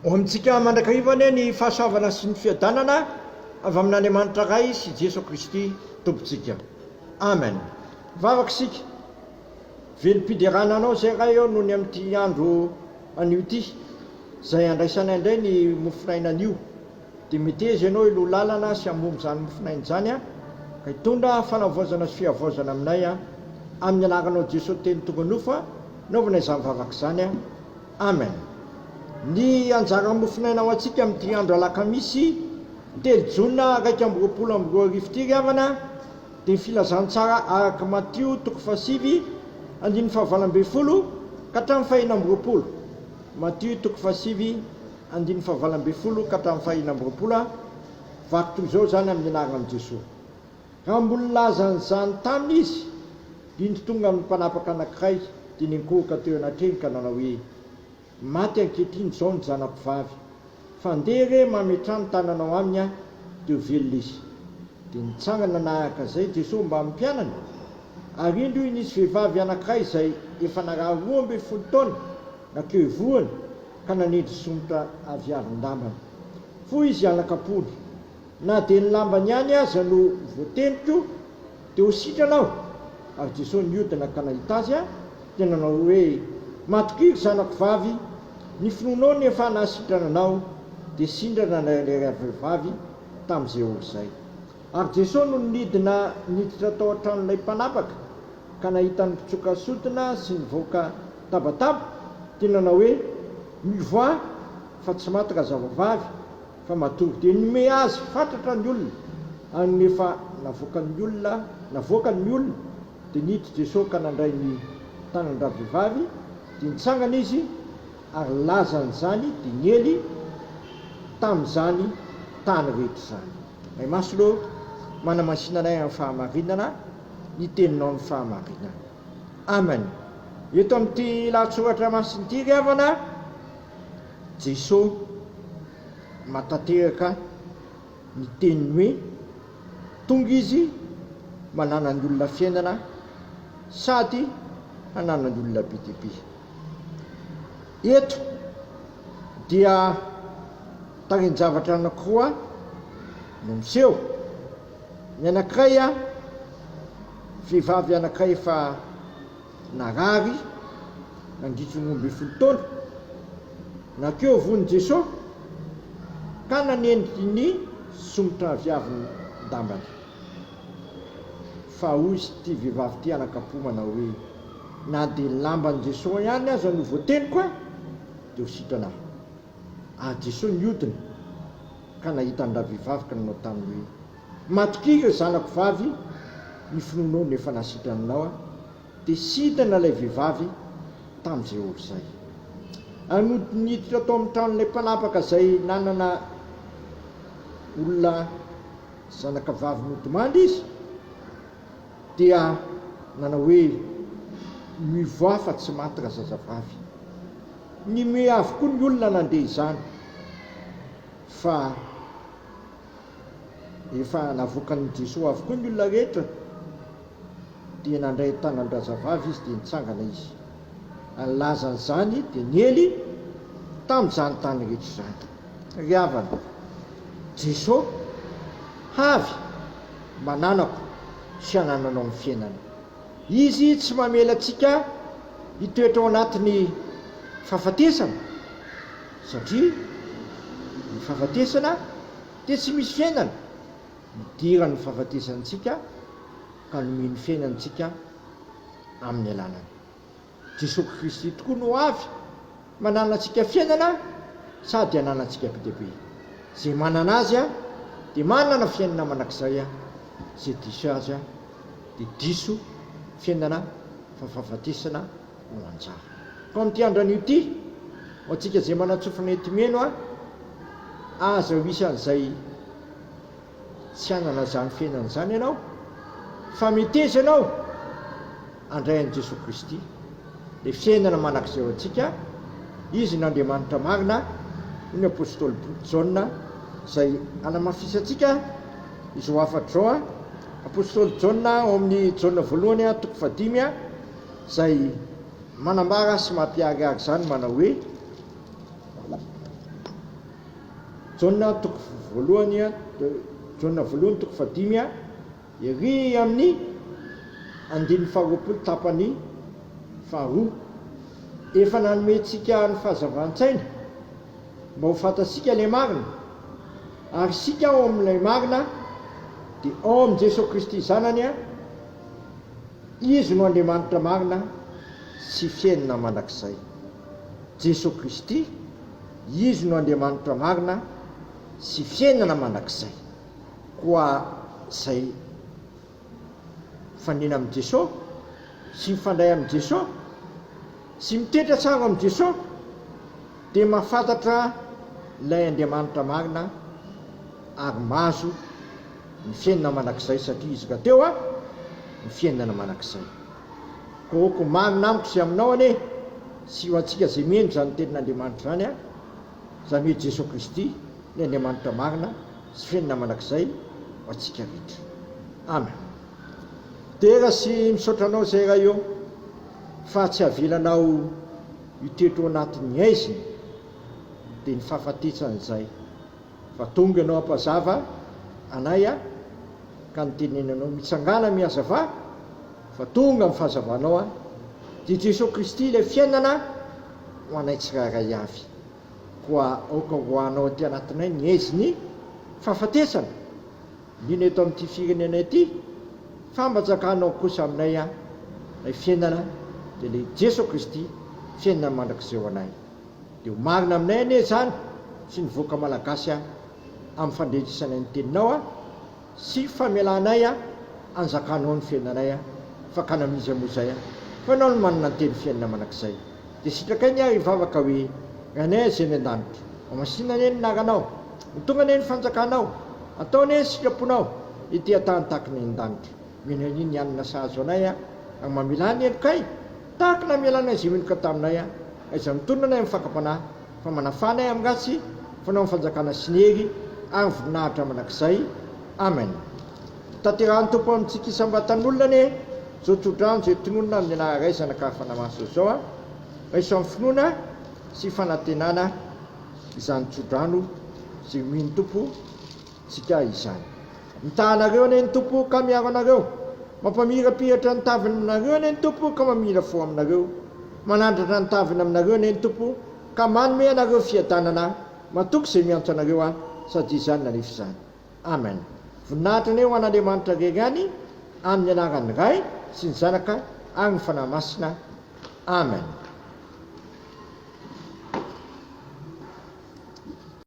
Ho amintsika mandrakariva anie ny fahasoavana sy ny fiadanana avy amin'Andriamanitra Ray sy Jeso Kristy Tompontsika. Amen. Mivavaka isika. Velom-piderana Anao izay Ray ô noho ny amin'ity andro anio ity, izay handraisanay indray ny mofonaina anio. Dia meteza Ianao hiloha lalana sy hamono izany mofonaina izany ka hitondra fanavaozana sy fihavaozana aminay amin'ny anaranao Jeso Teny tonga nofo naovana izany vavaka izany. Amen. Ny anjara mofonaina ho antsika amin'ity andro alakamisy telo jona 2021 ity ry havana dia ny filazantsara araka Matio toko fahasivy andininy faha-18 ka hatramin'ny faha-26. Matio toko fahasivy andininy faha-18 ka hatramin'ny faha-26 a. Vaky toy izao izany amin'ny anaran'i Jesoa. Raha mbola nilaza an'izany taminy izy, dia indro tonga ny mpanapaka anankiray, dia niankohoka teo anatrehiny ka nanao hoe, Maty ankehitriny izao ny zanako vavy, fa ndeha re mametraha ny tananao aminy aho, dia ho velona izy. Dia nitsangana nanaraka izay Jesoa mbamin'ny mpianany, ary indro nisy vehivavy anankiray izay efa narary 12 taona nankeo ivohony ka nanendry somotra aviavin-dambany. Hoy izy anakam-pony, Na dia ny lambany ihany aza no voateniko, dia ho sitrana aho. Ary Jesoa nihodina ka nahita azy, dia nanao hoe, Matokia, ry zanako vavy, ny finoanao no efa nahasitrana anao. Dia sindrana ilay ravehivavy tamin'izay ora izay. Ary Jesoa nony nidina niditra tao an-tranon'ilay mpanapaka, ka nahita ny mpitsoka sodina sy nivoaka tabataba, dia nanao hoe, Mivoaha, fa tsy maty razavavavy, fa matory. Dia nome azy fatratra ny olona, ary nony efa navoakan'ny olona, navoakany ny olona, dia niditra Jesoa ka nandray ny tanan-dravehivavy, dia nitsangana izy, ary nilaza an'izany, dia niely tamin'izany tany rehetra izany. Ray Masina ô, manamasina anay amin'ny fahamarinana, ny Teninao no fahamarinana. Amen. Eto amin'ity lahatsoratra masina ity ry havana, Jesoa mahatanteraka ny teniny hoe tonga Izy manana ny olona fiainana sady hanana ny olona be dia be. Eto dia tarehin-javatra anankiroa no miseho. Ny anankiray, vehivavy anankiray efa Narary nandritry ny 12 taona, nankeo von'i Jeso ka nanendriky ny somotra viavin-dambany. Fa hoy ity vehivavy ity anakam-po manao hoe, Na dia ny lamban'i Jeso ihany aza no voateniko aho, dia ho sitrana aho. Ary Jeso nihodina ka nahita an-dravehivavy ka nanao taminy hoe, Matokia ry zanako vavy, ny finoanao no efa nahasitrana anao aho. Dia sitrana ilay vehivavy tamin'izay ora izay. Ary nody niditra tao amin'ny tranon'ilay mpanapaka izay nanana olona zanaka vavy nodimandry izy, dia nanao hoe, Mivoaha fa tsy maty razazavavy. Nihomehy avokoa ny olona nandeha izany, fa. Efa navoakan'i Jesoa avokoa ny olona rehetra, dia nandray tanan-drazavavy izy dia nitsangana izy. Ary nilaza an'izany dia niely tamin'izany tany rehetra izany. Ry havana, Jesoa havy mba ananako sy anananao ny fiainana. Izy tsy mamela antsika hitoetra ao anatin'ny fahafatesana, satria ny fahafatesana Dia tsy misy fiainana nidiran'ny fahafatesantsika ka nomeny fiainana antsika amin'ny alalany. Jesoa Kristy tokoa no avy manana antsika fiainana sady ananantsika be dia be. Izay manana Azy dia manana fiainana mandrakizay, izay diso Azy dia diso fiainana fa fahafatesana no anjara. Koa amin'ity andro anio ity, ho antsika izay manan-tsofina enti-mihaino, aza ho isan'izay tsy hanana izany fiainana izany ianao, fa meteza ianao handray an'i Jesoa Kristy, ilay fiainana mandrakizay ho antsika, Izy no Andriamanitra marina, hoy ny Apostoly Jaona, izay hanamafisantsika izao hafatra izao, Apostoly Jaona ao amin'ny Jaona voalohany toko fahadimy, izay manambara sy mampiharihary izany manao hoe. Jaona toko voalohany, Jaona voalohany toko fahadimy, ery amin'ny andininy faharoapolo tapany faharoa. Efa nanome antsika ny fahazavan-tsaina mba ho fantatsika ilay marina, ary isika ao amin'ilay marina dia ao amin'i Jesoa Kristy Zanany, Izy no Andriamanitra marina sy fiainana mandrakizay. Jesoa Kristy, Izy no Andriamanitra marina sy fiainana mandrakizay. Koa izay mifanena amin'i Jesoa sy mifandray amin'i Jesoa sy mitoetra tsara amin'i Jesoa dia mahafantatra ilay Andriamanitra marina ary mahazo ny fiainana mandrakizay satria Izy rahateo ny fiainana mandrakizay. Koa aoka ho marina amiko sy aminao anie sy ho antsika izay mino izany tenin'Andriamanitra izany, izany hoe Jesoa Kristy, ilay Andriamanitra marina sy fiainana mandrakizay ho antsika rehetra. Amen. Dera sy misaotra Anao izay Ray ô fa tsy avelanao hitoetra ao anatin'ny haizina dia ny fahafatesana izay fa tonga Ianao hampazava anay a ka nitenenanao mitsangàna mihazavà fa tonga amin'ny fahazavanao a dia Jesoa Kristy ilay fiainana ho anay tsirairay avy. Koa aoka ho anao aty anatinay ny haizin'ny fahafatesana, indrindra eto amin'ity firenena ity, fa mba jakanao kosa aminay ilay fiainana, dia ilay Jeso Kristy, fiainana mandrakizay ho anay. Dia ho marina aminay anie izany sy ny vahoaka malagasy amin'ny fandrenesanay ny teninao sy famelanay hanjakanao ny fiainanay, fakana amin'iza moa izay, fa ianao no manana ny teny fiainana mandrakizay. Dia sitrakay ny ahy hivavaka hoe, Rainay izay any an-danitra, Homasina anie ny anaranao, Ho tonga anie ny fanjakanao, Atao anie ny sitraponao, ety an-tany tahaka ny any an-danitra. Omena anie ny hanina sahaza anay, ary mamelà ny helokay, tahaka ny namelanay izay meloka taminay, Aiza mitonona anay amin'ny fakam-panahy, fa manafà anay amin'ny ratsy, Fanao ny fanjakana sy ny hery ary ny voninahitra mandrakizay. Amen. Tanterahan'ny Tompo amintsika isam-batan'olona anie izao tsodrano izay tononina amin'ny anaran'ny Ray, Zanaka ary Fanahy Masina izao a. Raiso amin'ny finoana sy fanantenana izany tsodrano izay omen'ny Tompo antsika izany. Mitaha anareo anie ny Tompo ka miaro anareo. Mampamirapiratra ny taviny aminareo anie ny Tompo ka mamindra fo aminareo. Manandratra ny taviny aminareo anie ny Tompo ka manome anareo fiadanana. Matoky izay miantso anareo aho sady izany nanefa izany. Amen. Voninahitra anie ho an'Andriamanitra irery ihany, amin'ny anaran'ny Ray sy ny Zanaka ary ny Fanahy Masina. Amen.